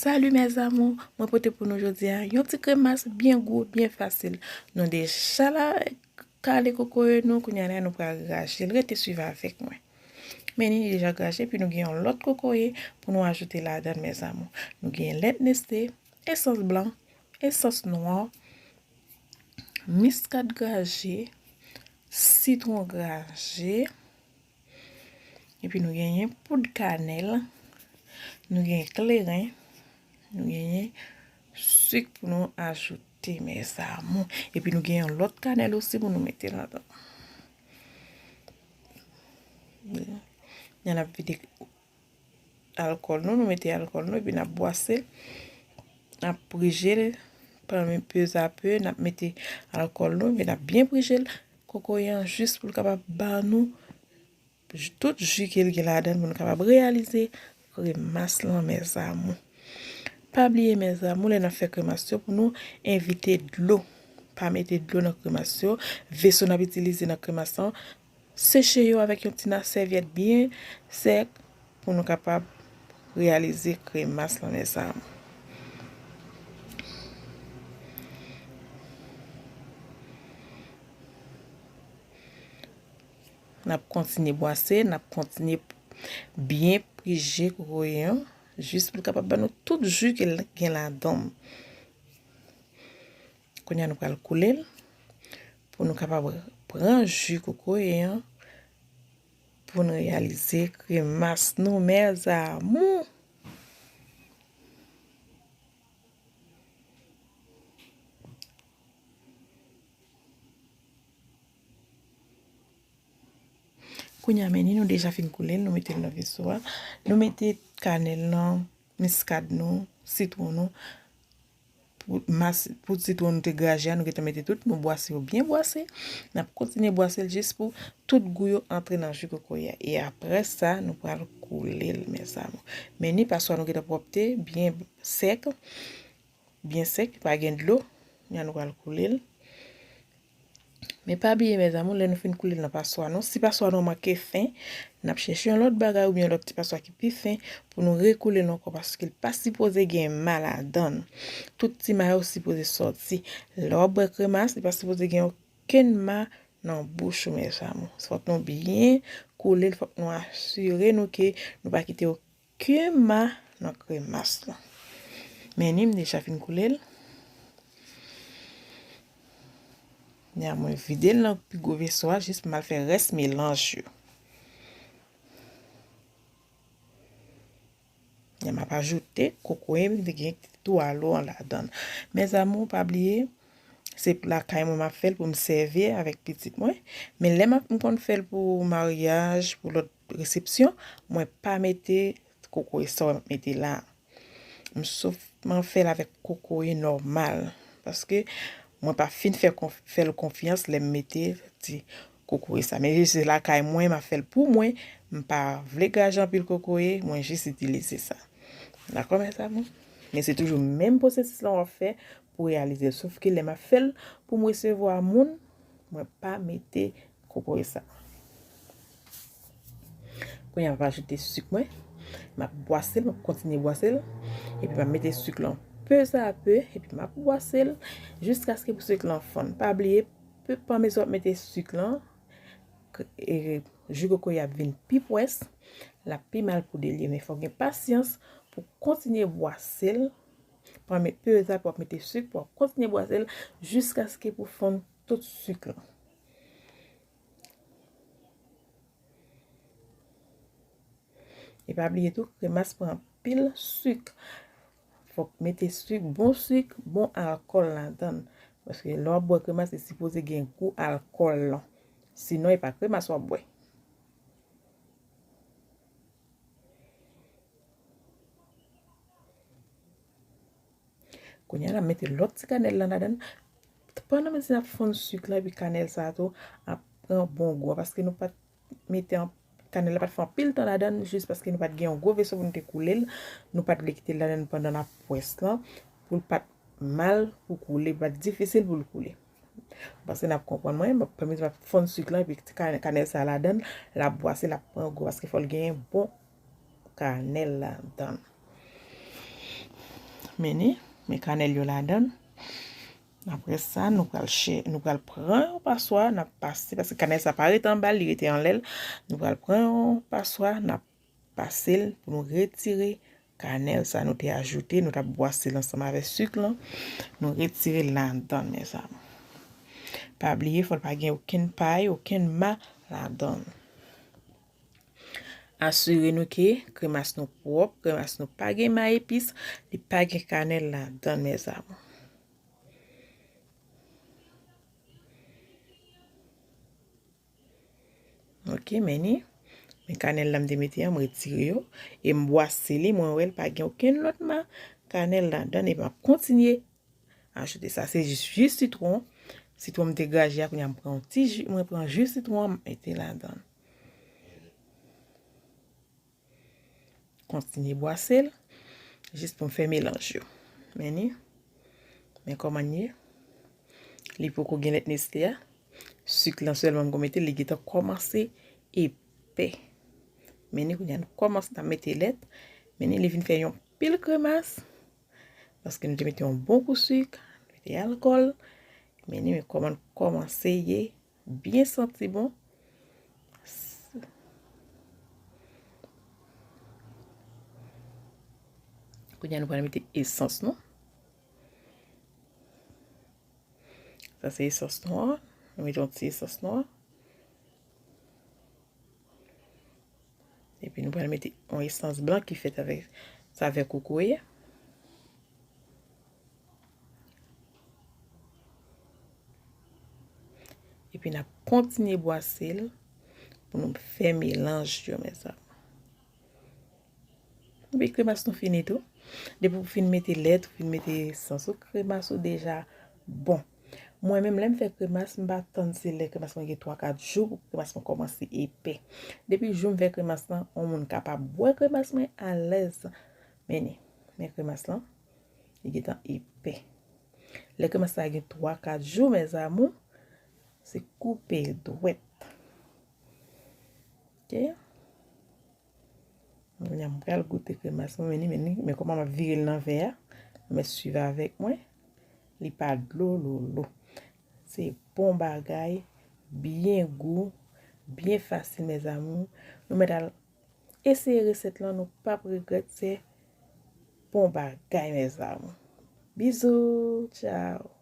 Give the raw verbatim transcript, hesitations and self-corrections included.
Salut mes amours, mwen pote pou nou jodi a yon ti kremas byen gou, byen fasil. Nou deja la kale kokoye nou, kounye a la nou pral graje l. Rete swiv avèk mwen. Men ni deja graje, epi nou gen yon lòt kokoye pou nou ajoute ladan l, mes amours. Nou gen lèt Nestlé, esans blan, esans nwa, miskad graje, sitwon graje, epi nou genyen poud kanèl, nou gen kleren, nou genyen sik pou nou ajoute, mes amours. Epi nou gen yon lòt kanèl osi pou nou mete ladan. N ap vide alkòl nou, nou mete alkòl nou, epi n ap bwase l, n ap prije l, peze a pe, n ap mete alkòl nou, epi n ap byen prije l, kokoye an, jis pou l kapab ba nou j- tout ji ke l gen ladan l, pou nou kapab reyalize kremas lan, mes amours. Pa bliye, mes amours, lè n ap fè kremas yo, pou nou evite dlo. Pa mete dlo nan kremas yo. Veso n ap itilize nan kremas lan, seche yo avèk yon ti na sèvyèt byen sèk pou nou kapab reyalize kremas lan, mes amours. N ap kontinye bwase, n ap kontinye byen prije kokoye an, jis pou l kapab ban nou tout ji ke l gen ladan l. Kounye a nou pral koule l, pou nou kapab pran ji kokoye an, pou nou reyalize kremas nou, mes amours. Kounye a, men ni nou deja fin koule l, nou mete l nan veso a. Nou mete kanèl lan, miskad nou, sitwon nou, poud mas, poud sitwon nou te graje a, nou gentan mete tout, nou bwase yo byen bwase. N ap kontinye bwase l jis pou tout gou yo antre nan ji kokoye a. E apre sa, nou pral koule l, mes amours. Men ni paswa nou gentan pwòpte, byen sèk, byen sèk, pa gen dlo. Kounye a nou pral koule l. Men pa bliye, mes amours, lè nou fin koule l nan paswa nou, si paswa nou manke fen, n ap chèche yon lòt bagay oubyen yon lòt ti paswa ki pi fen pou nou rekoule l ankò, paske l pa sipoze gen ma ladan l. Tout ti ma yo sipoze sòti. Lè w ap bwè kremas, li pa sipoze gen okenn ma nan bouch ou, mes amours. Fòk nou byen koule l, fòk nou asire nou ke nou pa kite okenn ma nan kremas lan. Men ni m deja fin koule l. Kounye a mwen vide l nan pi gwo veso a jis pou m al fè rès melanj yo. Kounye a m ap ajoute kokoye m te gen tou alo an ladan l. Mes amours, pa bliye, se lakay mwen m ap fè l pou m sèvi avèk pitit mwen. Men lè m ap, m konn fè l pou maryaj, pou lòt resepsyon, mwen pa mete kokoye sa w wè m ap mete la. M sèlman fè l avèk kokoye nòmal. Paske mwen pa fin fè konf- fè l konfyans lè m mete ti kokoye sa. Men se lakay mwen, m ap fè l pou mwen. M pa vle graje anpil kokoye, mwen jis itilize sa. Dakò, mes amours? Men se toujou menm pwosesis lan w ap fè pou reyalize l. Sof ke lè m ap fè l pou m resevwa moun, mwen pa mete kokoye sa. Kounye a, m ap ajoute sik mwen. M ap bwase l, m ap kontinye bwase l. Epi m ap mete sik lan peze a pe, epi m ap bwase l jiskaske pou sik lan fonn. Pa bliye, pe- panmezon w ap mete sik lan, k- e, ji kokoye a ap vin pi pwès, l ap pi mal pou delye. Men fòk gen pasyans pou kontinye bwase l. Panme- peze a pou w ap mete sik, pou w ap kontinye bwase l jiskaske pou fonn tout sik lan. E pa bliye tou, kremas pran anpil sik. Fòk mete sik, bon sik, bon alkòl ladan l. Paske lè w ap bwè kremas, li sipoze gen gou alkòl lan. Sinon, e pa kremas w ap bwè. Kounye a, n ap mete lòt ti kanèl lan ladan l. Pandan mezi n ap fonn sik la, epi kanèl sa a tou ap pran bon gou an, paske nou pa t mete an- kanèl la pa t fè anpil tan ladan l, jis paske nou pa t gen yon gwo veso pou nou te koule l. Nou pa t vle kite l ladan l pandan n ap pwès lan, pou l pa t mal pou koule, pa t difisil pou l koule. Paske n ap konprann mwen, m ap, pandan m ap fonn sik lan, epi ti kanè- kanèl sa a ladan l, l ap bwase, l ap pran gou, paske fò l genyen bon kanèl ladan l. Men ni, men kanèl yo ladan. Apre sa, nou pral chè, nou pral pran yon paswa, n ap pase, paske kanèl sa pa rete anba l, li rete anlè l. Nou pral pran yon paswa, n ap pase l pou nou retire kanèl sa nou te ajoute, nou t ap bwase l ansanm avèk sik lan. Nou retire l ladan, mezanmi. Pa bliye, fò l pa gen okenn pay, okenn ma ladan. Asire nou ke kremas nou pwòp, kremas nou pa gen ma epis, li pa gen kanèl ladan, mezanmi. Ok, men ni. Men kanèl la m te mete an, m retire yo. E m bwase li, mwen wè l pa gen okenn lòt ma kanèl ladan. E m ap kontinye ajoute sa. Se jis, jis sitwon. Sitwon m te graje a, kounye a m pran yon ti ji, mwen pran ji sitwon an, m mete ladan. Kontinye bwase l, jis pou m fè melanj yo. Men ni, men kòman l ye. Li poko gen lèt Nestlé a. Sik lan sèlman m gon mete, li gentan kòmanse epè. Men ni kounye a nou kòmanse n ap mete lèt. Men ni li vin fè yon pil kremas. Paske nou te mete yon bon kou sik, mete alkòl. Men ni men kòman l kòmanse ye. Byen santi bon. Kounye a nou pral mete esans nou. Sa se esans nou an. Nou mete yon ti esans nou an. Epi nou pral mete yon esans blan ki fèt avèk savè kokoye. Epi n ap kontinye bwase l pou nou fè melanj yo, mezanmi. Epi kremas nou fini tou. Depi w fin mete lèt, ou fin mete esans ou, kremas ou deja bon. Mwen menm, lè m fè kremas, m pa tann se lè kremas mwen gen twa kat jou pou kremas mwen kòmanse epè. Depi jou m fè kremas lan, yon moun kapab bwè kremas mwen alèz. Men ni, men kremas lan, li gentan epè. Lè kremas la gen twa kat jou, mes amours, se koupe dwèt. Ok? Kounye a m pral goute kremas mwen, men ni, men ni, men kòman m ap vire l nan vè a. Men swiv avèk mwen. Li pa dlo lolo. Se bon bagay, byen gou, byen fasil, mes amours. Nou mèt al eseye resèt lan, nou p ap regrèt, se bon bagay, mes amours. Bizou, tchao.